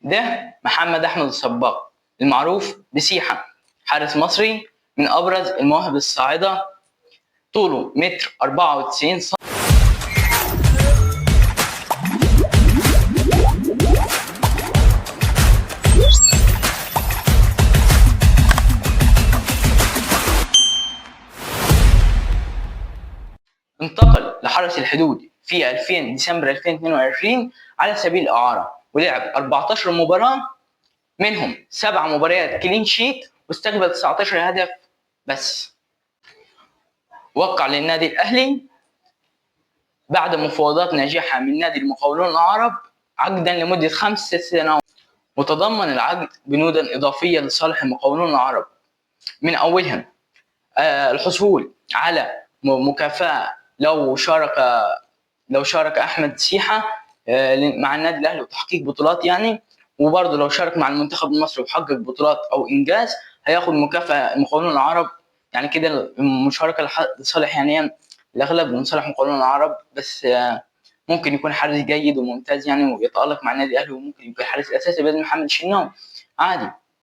ده محمد احمد الصباغ المعروف بسيحه، حارس مصري من ابرز المواهب الصاعدة، طوله متر 94 سم. انتقل لحرس الحدود في 2000 ديسمبر 2022 على سبيل الإعارة، ولعب 14 مباراة، منهم 7 مباريات clean sheet، واستقبل 19 هدف بس. وقع للنادي الأهلي بعد مفاوضات ناجحة من نادي المقاولون العرب عقدا لمدة 5 سنوات، وتضمن العقد بنودا إضافية لصالح المقاولون العرب، من أولهم الحصول على مكافأة لو شارك أحمد سيحة مع النادي الأهلي وتحقيق بطولات يعني، وبرضه لو شارك مع المنتخب المصري وحقق بطولات أو إنجاز هياخد مكافأة المقاولون العرب. يعني كده المشاركة لصالح يعني الأغلب من صالح المقاولون العرب، بس ممكن يكون حارس جيد وممتاز يعني ويتألق مع النادي الأهلي، وممكن يكون حارس أساسي بدل محمد الشناوي عادي.